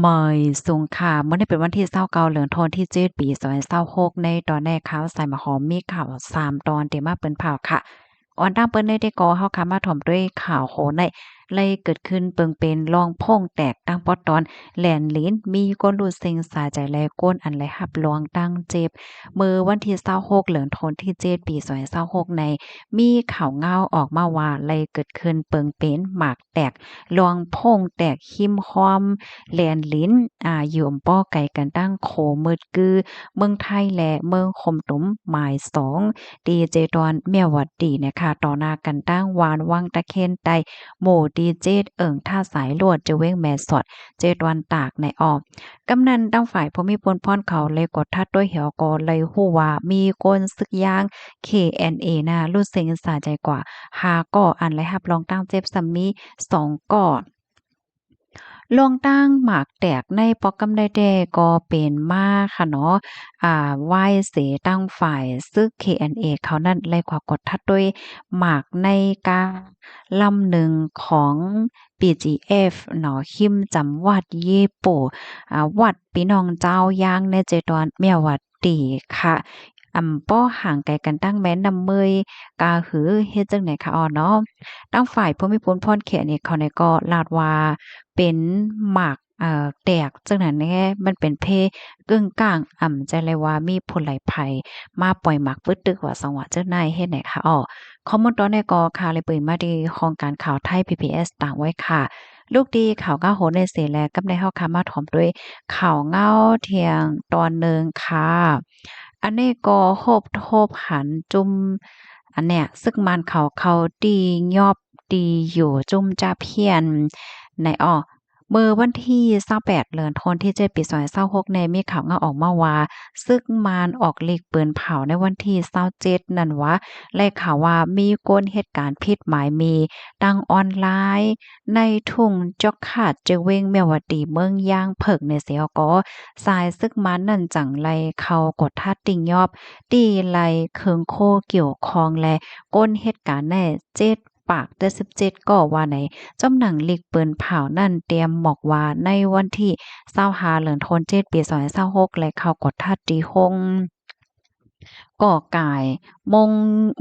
ໝາຍສົງຄາມ ມື້ນີ້ເປັນວັນທີຊາວເກົ້າ ເດືອນທັນວາ ປີສອງພັນຊາວຫົກ ໃນຕອນນີ້ຂ່າວສາຍມາຫອມມີຂ່າວສາມຕອນທີ່ມາເປີນເຜົາຄ່ະ. ອອນຕາມເປີນໃນແຕ່ກໍເຮົາຄ່ະມາຖອມດ້ວຍຂ່າວໂຫໃນ ໄດ້ເກີດຂຶ້ນເປີງເປັນລອງໂພງແຕກທາງປອດຕອນແຫຼນລິນ ມີຄົນຮູ້ເສັງສາໃຈ ແລະ ຄົນອັນໄດ້ຮັບລວງຕາງເຈັບ. ເມື່ອວັນທີຊາວຫົກ ເດືອນທັນວາ ປີສອງພັນຊາວຫົກໃນ ມີຂ່າວງາວອອກມາວ່າ ໄດ້ເກີດຂຶ້ນເປີງເປັນໝາກ ແຕກ ລອງໂພງແຕກ ຮິມຄອມແຫຼນລິນ ອາ ຢູ່ບໍ່ໄກກັນ ທາງໂຂງໝົດກື ເມືອງໄທ ແລະ ເມືອງໂຄມຕຸມ ໝາຍສອງ ທີ່ເຈຕອນແມ່ວະຕີນະຄະ ຕໍ່ໜ້າກັນທາງບ້ານວັງຕະເຄນໃຕ້ ໝູ່ທີເຈັດ ເອີ່ງທ່າສາຍຫຼວດ ຈະແຂວງແມ່ສອດ ເຈຕອນຕາກໃນອອກ. ກຳນັ້ນ ທາງຝ່າຍຜູ້ມີບຸນພອນເຂົາໄດ້ກວດທັດໂຕແຖວ ກໍໄດ້ຮູ້ວ່າມີຄົນຊຶກຢາງ ເຄເອັນເອ ນະ ຮູ້ເສັງສາໃຈກວ່າຫ້າກໍ ອັນໄດ້ຮັບລວງຕາງເຈັບຊ້ຳມີສອງກໍ. ລວງຕາງໝາກແຕກໃນປອກກຳໄດ້ແຕ່ກໍເປັນມາຄ່ະເນາະ ອາ ວາຍເສ ທາງຝ່າຍຊຶກ ເຄເອັນເອ ເຂົານັ້ນໄດ້ກວດທັດໂຕຍໝາກໃນກາລຳໜຶ່ງຂອງ ບີຈີເອັຟ ເນາະ ຮິມຈຳວັດເຢໂປ ອາ ວັດ ພີ່ນ້ອງຊາວຢາງ ໃນເຈຕອນແມ່ວະຕີຄ່ະ ອຳ ບໍ່ຫ່າງໄກກັນທາງແມ່ນ້ຳເມີຍກາຫື ເຮັດຈັ່ງໃດຄ່ະອໍເນາະ. ທາງຝ່າຍຜູ້ມີບຸນພອນແຂນນີ້ ເຂົານີ້ກໍລາດວ່າເປັນໝາກ ເອີ ແຕກຈັ່ງນັ້ນແດ່ ມັນເປັນເພເກິ່ງກ້າງ ອຳ ຈະໄດ້ວ່າມີຜູ້ໃດໃຜມາປ່ອຍໝາກປຶດຕຶກວ່າ ສັງຫວະຈັ່ງໃດເຮັດໃດຄ່ະອໍ. ຂໍ້ມູນຕອນນີ້ກໍຄ່ະ ໄດ້ເປີດມາທີ່ຫ້ອງການຂ່າວໄທ ພີພີເອັສ ຕາງໄວ້ຄ່ະ. ລຸກທີ່ຂ່າວງາວໂຫໃນເສແລະ ກັບໃນເຮົາຄ່ະມາຖອມດ້ວຍຂ່າວງາວທ່ຽງຕອນໜຶ່ງຄ່ະ. ອັນນີ້ກໍໂຮບໂທບຫັນຈຸ່ມ ອັນເນີ້ຍ ຊຶກມານເຂົາເຂົ້າຕີຫຍໍບຕີຢູ່ຈຸ່ມຈາພຽນໃນອອກ ເມື່ອວັນທີຊາວແປດ ເດືອນທັນວາ ປີສອງພັນຊາວຫົກ ນີ້ ມີຂ່າວງາວອອກມາວ່າ ຊຶກມານອອກຫຼີກປືນເຜົາໃນວັນທີຊາວເຈັດນັ້ນວ່າ ແລະ ຂ່າວວ່າມີຄົນເຮັດການຜິດໝາຍມີທາງອອນລາຍ ໃນທົ່ງຈອກຄາດ ເຈເວັງແມ່ວະຕີ ເມືອງຢາງເຜິກ ໃນເຊວກໍ ຝ່າຍຊຶກມານນັ້ນຈັ່ງໄດ້ເຂົ້າກວດທັດຕິຫຍອບ ຕີໄລ່ເຄິ່ງໂຄກ່ຽວຂ້ອງ ແລະ ຄົນເຮັດການແນ່ເຈັດປາກເຈັດສິບເຈັດກໍວ່າໃນ ຈອມໜັງຫຼີກປືນເຜົານັ້ນ ຕຽມບອກວ່າໃນວັນທີຊາວຫ້າ ເດືອນທັນວາ ປີສອງພັນຊາວຫົກ ໄດ້ເຂົ້າກວດທັດຕິໂຮງ ກໍກາຍ ໂມງ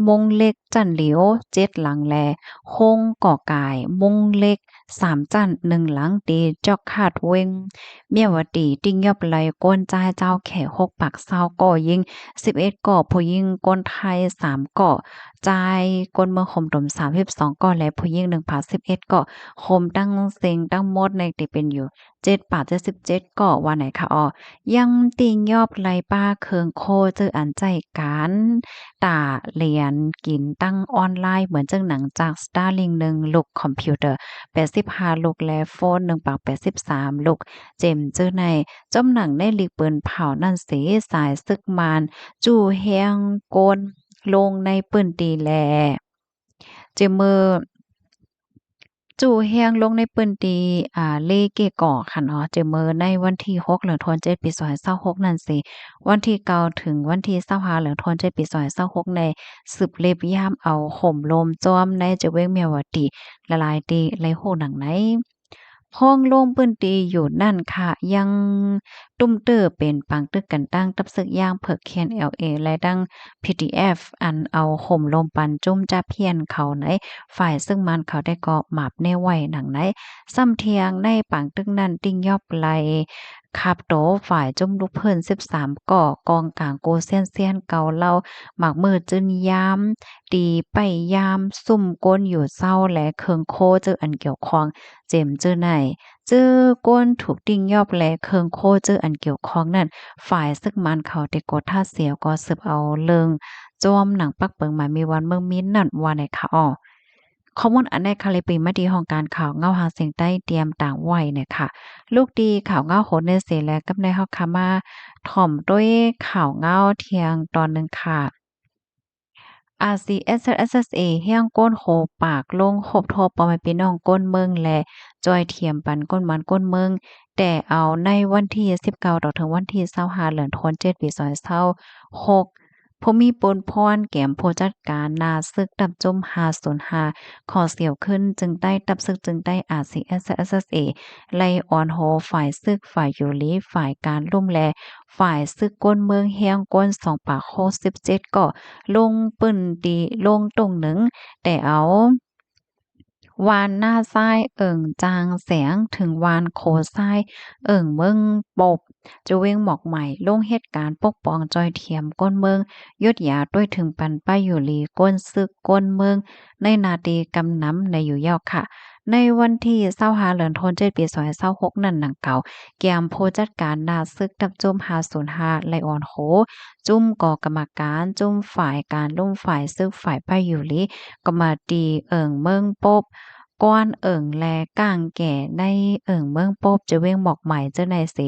ໂມງເຫຼັກ ຈັນຫຼຽວ ເຈັດຫຼັງ ແລະ ໂຮງກໍກາຍ ໂມງເຫຼັກ ສາມຈັນ ໜຶ່ງຫຼັງ ທີ່ຈອກຄາດເວັງ ເມຍວະຕີ ຕິຫຍອບໄລ່ຄົນຊາຍຊາວແຂກ ຫົກປາກຊາວກໍ ຍິງ ສິບເອັດກໍ ຜູ້ຍິງຄົນໄທ ສາມກໍ ຊາຍຄົນເມືອງໂຄມຕຸມ ສາມສິບສອງກໍ ແລະ ຜູ້ຍິງ ໜຶ່ງປາກ ສິບເອັດກໍ ໂຄມທັງເສັງທັງໝົດໃນທີ່ເປັນຢູ່ ເຈັດປາກ ເຈັດສິບເຈັດກໍວ່າໃນຄະອໍ ຍັງຕິຫຍອບໄລ່ປ້າເຄື່ອງໂຄຈື່ອັນໃຊ້ການຕາຫຼຽນກິນຕັ້ງອອນລາຍ ເໝືອນເຊິ່ງໜັງຈາກ Starlink ໜຶ່ງລູກ, ຄອມພິວເຕີ ແປດສິບຫ້າລູກ ແລະ ໂຟນ ໜຶ່ງປາກ ແປດສິບສາມລູກ ເຈັມຈື່ໃນ. ຈອມໜັງໃນຫຼີກປືນເຜົານັ້ນເສ ສາຍຊຶກມານຈູ້ແຮງກົນລົງໃນພື້ນທີ່ ແລະ ເຈເມີ ຈູ້ແຮງລົງໃນພື້ນທີ່ ອາ ເລເກກໍ ຄັນເນາະ ເຈເມີໃນວັນທີຫົກ ເດືອນທັນວາ ປີສອງພັນຊາວຫົກນັ້ນເສ ວັນທີເກົ້າ ເຖິງວັນທີຊາວຫ້າ ເດືອນທັນວາ ປີສອງພັນຊາວຫົກ ໃນສືບເລັບຍາມເອົາໂຫມລົມຈອມໃນຈະເວັງເມຍວະຕີ ຫຼາຍໆທີ່ໄດ້ຮູ້ດັ່ງໃນ. ໂຮງລົງພື້ນທີ່ຢູ່ນັ້ນຄະ ຍັງຕຸ້ມເຕີເປັນປາງຕຶກກັນຕັ້ງກັບຊຶກຢ່າງເພີກແຄນ ແອລເອ ແລະ ດັ່ງ ພີທີເອັຟ ອັນເອົາໂຫມລົມປັນຈຸ້ມຈາພຽນເຂົາໃນ ຝ່າຍຊຶກມານເຂົາໄດ້ກໍມາບແນວໄວ້ດັ່ງໃນ. ຊ້ຳທຽງໃນປາງຕຶກນັ້ນ ຕິຫຍອບໄລ່ຂັບໂຕຝ່າຍຈຸ້ມລູກພື້ນ ສິບສາມກໍ ກອງກາງກູເຊນຊຽນ ເກົາເຫຼົ້າ ໝາກມືດ ຈືນຍາມ ຕີໄປຍາມ ຊຸມກົນຢູ່ເຊົ້າ ແລະ ເຄື່ອງໂຄຈື່ອັນກ່ຽວຂ້ອງ ເຈັມຈື່ໃນ. ຈື່ຄົນຖືກຕິຫຍອບ ແລະ ເຄື່ອງໂຄຈື່ອັນກ່ຽວຂ້ອງນັ້ນ ຝ່າຍຊຶກມານເຂົາໄດ້ກວດທາດແລ້ວ ກໍສືບເອົາເລື່ອງຈອມໜັງປັກເປິງມາມີວັນເມືອງມິນນັ້ນວ່າໃນຄະອໍ. ຂໍ້ມູນອັນໃດຄະ ໄດ້ປີມາທີ່ຫ້ອງການຂ່າວເງົາຫາງສຽງໃຕ້ຕຽມຕາງໄວ້ນະຄະ. ລຸກທີ່ຂ່າວເງົາໂຫນເນເສ ແລະ ກັບໃນເຮົາຄະມາຖອມດ້ວຍຂ່າວເງົາທ່ຽງຕອນໜຶ່ງຄະ. ອາຊີເອັສເອັສເອັສເອ ຮຽງກົ້ນໂຫປາກລົງໂຮບໂທບພໍ່ແມ່ພີ່ນ້ອງກົ້ນເມືອງ ແລະ ຈ່ອຍທຽມປັນກົ້ນບ້ານກົ້ນເມືອງ ແຕ່ເອົາໃນວັນທີສິບເກົ້າ ຕໍ່ເຖິງວັນທີຊາວຫ້າ ເດືອນທັນວາ ປີສອງພັນຊາວຫົກ ຜູ້ມີບົດພອນ ແກມຜູ້ຈັດການໜ້າຊຶກ ດັບຈຸ້ມຫ້າສູນຫ້າ ຂໍສຽວຂຶ້ນ ຈຶງໃຕ້ ດັບຊຶກຈຶງໃຕ້ ອາຊີເອສ ເອສເອສເອ ໄລ່ອອນໂຮ ຝ່າຍຊຶກ ຝ່າຍຢູ່ລີ ຝ່າຍການລຸ່ມ ແລະ ຝ່າຍຊຶກກົ້ນເມືອງ ແຮງກົ້ນ ສອງປາກຫົກສິບເຈັດ ກໍລົງພື້ນທີ່ ລົງຕົງໜຶ່ງ ແຕ່ເອົາ ວານນາຊາຍ ເອີ່ງຈາງແສງ ເຖິງວານໂຄຊາຍ ເອີ່ງເມືອງປົບ ຈະເວັງໝອກໄໝ ລົງເຮັດການປົກປ້ອງ ຈອຍຖຽມກົ້ນເມືອງ ຢຸດຢາ ຕ້ວຍເຖິງປັນປ້າຍຢູ່ລີ ກົ້ນຊຶກກົ້ນເມືອງ ໃນໜ້າທີ່ກຳນຳໄດ້ຢູ່ແລ້ວຄະ. ໃນວັນທີຊາວຫ້າ ເດືອນທັນວາ ປີສອງພັນຊາວຫົກນັ້ນ ດັ່ງກ່າວ ແກມຜູ້ຈັດການໜ້າຊຶກ ດັບຈຸ້ມຫ້າສູນຫ້າ ໄລ່ອອນໂຮ ຈຸ້ມກໍກຳມະການ ຈຸ້ມຝ່າຍການລຸ່ມ ຝ່າຍຊຶກ ຝ່າຍປ້າຍຢູ່ລີ ກໍມາຕີເອີ່ງເມືອງປົບ ກວນເອີ່ງ ແລະ ກ້າງແກ່ໃນເອີ່ງເມືອງປົບ ຈະເວັງໝອກໄໝ ເຈົ້າໃນເສ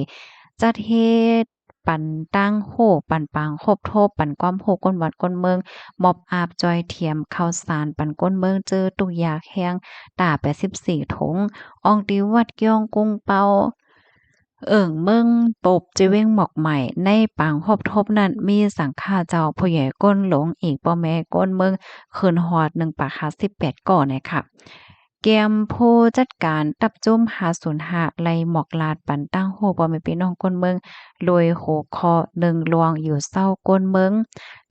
ຈັດເຮັດປັນຕ່າງຮູ້ ປັນປາງຮົບທົບ ປັນຄວາມຮູ້ກົ້ນວັດກົ້ນເມືອງ ມອບອາບຈອຍຖຽມເຂົ້າສານປັນກົ້ນເມືອງ ເຈີທຸກຢາກແຮງ ຕາແປດສິບສີ່ຖົງ ອອງຕີວັດກ້ຽງກຸງເປົາ ເອີ່ງເມືອງປົບ ຈະເວັງໝອກໄໝ ໃນປາງຮົບທົບນັ້ນ ມີສັງຄະເຈົ້າ ຜູ້ໃຫຍ່ກົ້ນຫຼົງ ອີກພໍ່ແມ່ກົ້ນເມືອງ ຂຶ້ນຮອດໜຶ່ງປາກຫ້າສິບແປດກໍໃນຄະ. ແກມຜູ້ຈັດການດັບຈຸ້ມຫ້າສູນຫ້າ ໄລ່ໝອກລາດປັນຕ່າງຮູ້ ພໍ່ແມ່ພີ່ນ້ອງກົ້ນເມືອງ ໂດຍຫົວຂໍ້ ໜຶ່ງ ລວງຢູ່ເຊົາກົ້ນເມືອງ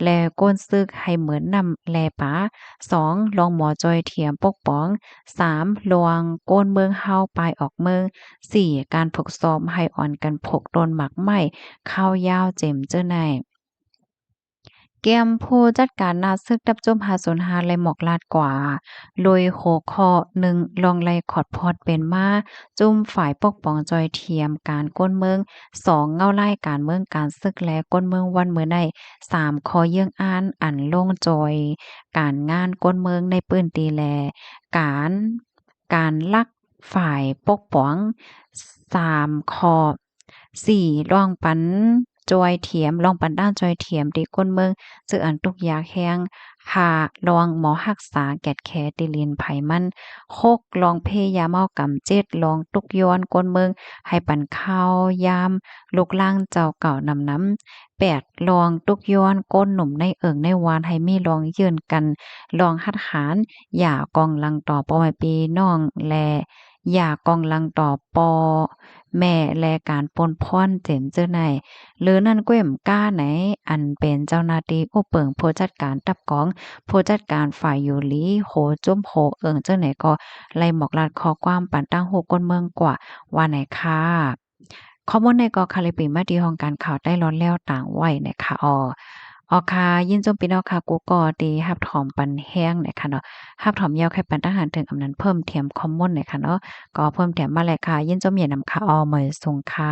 ແລະ ກົ້ນຊຶກ ໃຫ້ເໝືອນນ້ຳແລປາ ສອງ ລວງໝໍຈອຍຖຽມປົກປ້ອງ ສາມ ລວງກົ້ນເມືອງເຮົາປາຍອອກເມືອງ ສີ່ ການຝຶກຊ້ອມໃຫ້ອ່ອນກັນຜູກຕົ້ນໝາກໄມ້ ເຂົ້າຢາວເຈັມເຈີໃນ ແກມຜູ້ຈັດການໜ້າຊຶກດັບຈຸ້ມຫ້າສູນຫ້າ ໄລ່ໝອກລາດກວ່າ ໂດຍຫົວຂໍ້ ໜຶ່ງ ລວງໄລ່ຂອດພອດເປັນມາ ຈຸ້ມຝ່າຍປົກປ້ອງຈອຍຖຽມການກົ້ນເມືອງ ສອງ ເງົາລາຍການເມືອງການຊຶກ ແລະ ກົ້ນເມືອງວັນມື້ໃນ ສາມ ຂໍ້ເຢື້ອງອ່ານອັນລົງຈອຍການງານກົ້ນເມືອງໃນພື້ນທີ່ ແລະ ການ ການຫຼັກຝ່າຍປົກປ້ອງ ສາມ ຂໍ້ ສີ່ ລວງປັນຈອຍຖຽມ ລວງປັນດ້ານຈອຍຖຽມທີ່ກົ້ນເມືອງ ເຊິ່ງອັນທຸກຢາກແຮງ ຫ້າ ລວງໝໍຮັກສາແກດແຄທີ່ດິນໃຜມັນ ຫົກ ລວງເພຢາເມົາກຳ ເຈັດ ລວງຕຸກຍ້ອນກົ້ນເມືອງ ໃຫ້ປັນຂ່າວຢາມລຸກລາງເຈົ້າເກົ່ານຳນຳ ແປດ ລວງຕຸກຍ້ອນກົ້ນໜຸ່ມໃນເອີ່ງໃນວານ ໃຫ້ມີລວງຍື່ນກັນ ລວງຮັດຫານ ຢາກອງຫຼັງຕໍ່ພໍ່ແມ່ພີ່ນ້ອງ ແລະ ຢາກອງຫຼັງຕໍ່ພໍ່ແມ່ ແລະ ການປົນພອນເຕັມເຈີໃນ ຫຼືນັ້ນກ້ວຍມກາໃນ ອັນເປັນເຈົ້າໜ້າທີ່ອຸບເປິງ ຜູ້ຈັດການດັບກອງ ຜູ້ຈັດການຝ່າຍຢູ່ລີ ໂຮຈຸ້ມໂຮເອີ່ງເຈີໃນ ກໍໄລ່ໝອກລາດຂໍ້ຄວາມປັນຕ່າງຮູ້ກົ້ນເມືອງກວ່າ ວ່າໃນຄະ. ຂໍ້ມູນໃນກໍຄາລິປີມາທີ່ຫ້ອງການຂ່າວໃຕ້ລອດແລ້ວຕາງໄວ້ໃນຄະ ອໍ ອໍ ຄະ ຍິນຊົມພີ່ນ້ອງຄະ ກູ່ກໍທີ່ຮັບຖອມປັນແຮງໃນຄະເນາະ ຮັບຖອມຢາວໄຂປັນຕາຫານເຖິງອຳນານເພີ່ມແຖມຂໍ້ມູນໃນຄະເນາະ ກໍເພີ່ມແຖມມາແລ້ວຄະ ຍິນຊົມໃຫຍ່ນຳຄະ ອໍ ໝາຍສູງຄະ.